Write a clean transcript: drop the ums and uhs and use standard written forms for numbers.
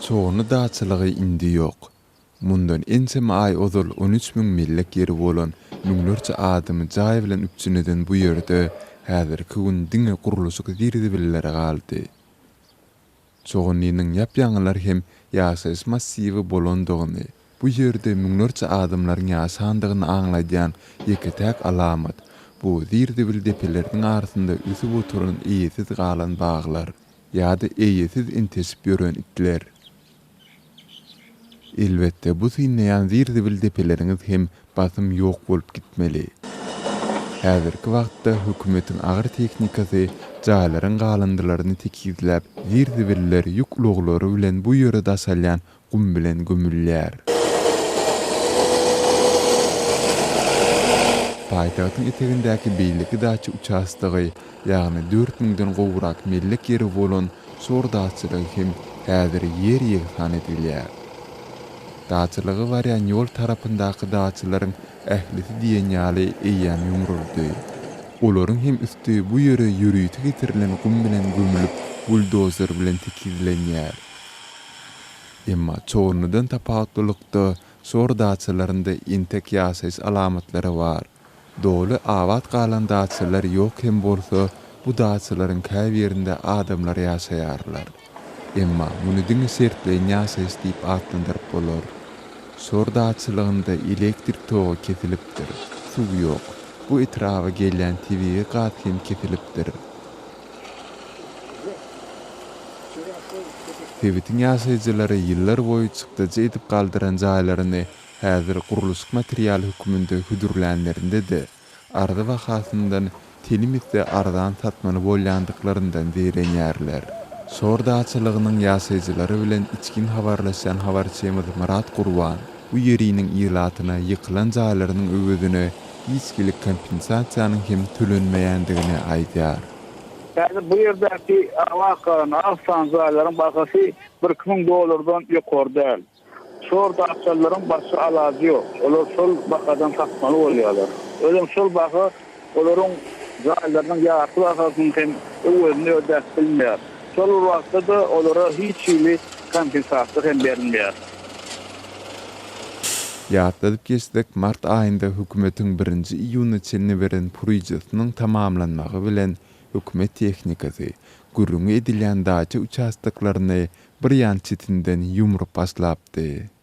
Çoganly daçalygy indi ýok. Mundan ençeme aý ozal 13 müň mellek ýeri bolan, müňlerçe adamy jaý bilen üpjün eden bu ýerde häzirki gün diňe gurluşyk zir-zibilleri galdy. Çoganlynyň ýap-ýaňylar hem ýaşaýyş massiwi bolandygyny, bu ýerde müňlerçe adamlaryň ýaşandygyny aňladýan ýeke-täk alamat, bu zir-zibil depeleriniň arasynda ösüp oturan eýesiz galan baglar ýa-da eýesiz enteşip ýören itler. Elbetde, bu synlaýan zir-zibil depeleriňiz hem basym ýok bolup gitmeli. Häzirki wagtda hökümetiň agyr tehnikasy jaýlaryň galyndylaryny tekizläp, zir-zibiller ýük ulaglary bilen bu ýere daşalýan gum bilen gömülýär. Paýtagtyň etegindäki beýleki daça uçastogy, ýagny dört müňden gowrak mellek ýeri bolan Şor daçalygy hem häzir ýer-ýegsan edilýär. Daçalyga barýan ýol tarapyndaky daçalaryň ählisi diýen ýaly eýýäm ýumruldy. Olaryň hem üsti bu ýere ýörite getirilen gum bilen gömülip, buldozer bilen tekizlenýär. Emma Çoganlydan tapawutlylykda, şor daçalarynda entek ýaşaýyş alamatlary bar. Doly abat galan daçalar ýok hem bolsa, bu daçalaryň käbirinde adamlar ýaşaýarlar. Emma muny diňe şertleýin ýaşaýyş diýip atlandyryp bolar. Şor daçalygynda elektrik togy kesilipdir, suw ýok. Bu etraba gelýän tebigy gaz hem kesilipdir. Sebitiň ýaşaýjylary ýyllar boýy çykdajy edip galdyran jaýlaryny Häzir gurluşyk materialy hökmünde hödürlänlerinde-de, arzy bahasyndan telim esse arzan satmaly bolýandyklaryndan zeýrenýärler. Şor daçalygynyň ýaşaýjylary bilen içgin habarlaşýan habarçymyz Myrat Gurban bu ýeriniň ilatyna ýykylan jaýlarynyň öwezine hiç hili kompensasiýanyň hem tölenmeýändigini aýdýar. Häzir bu ýerdäki abat galan az sanly jaýlaryň bahasy birki müň dollardan ýokary däl. Şor daçalylaryň başga alajy ýok. Olar şol bahadan satmaly bolýarlar. Özem şol baha olaryň jaýlarynyň ýarty bahasynyň hem öwezini ödäp bilmeýär. Şol bir wagtda-da olara hiç hili kompensasiýa hem berilmeýär. Ýatladyp geçsek, mart aýynda hökümetiň birinji iýuna çenli beren puryjasynyň tamamlanmagy bilen hökümet tehnikasy gürrüňi edilýän daça uçastoklaryny bir ýan çetinden ýumrup başlapdy.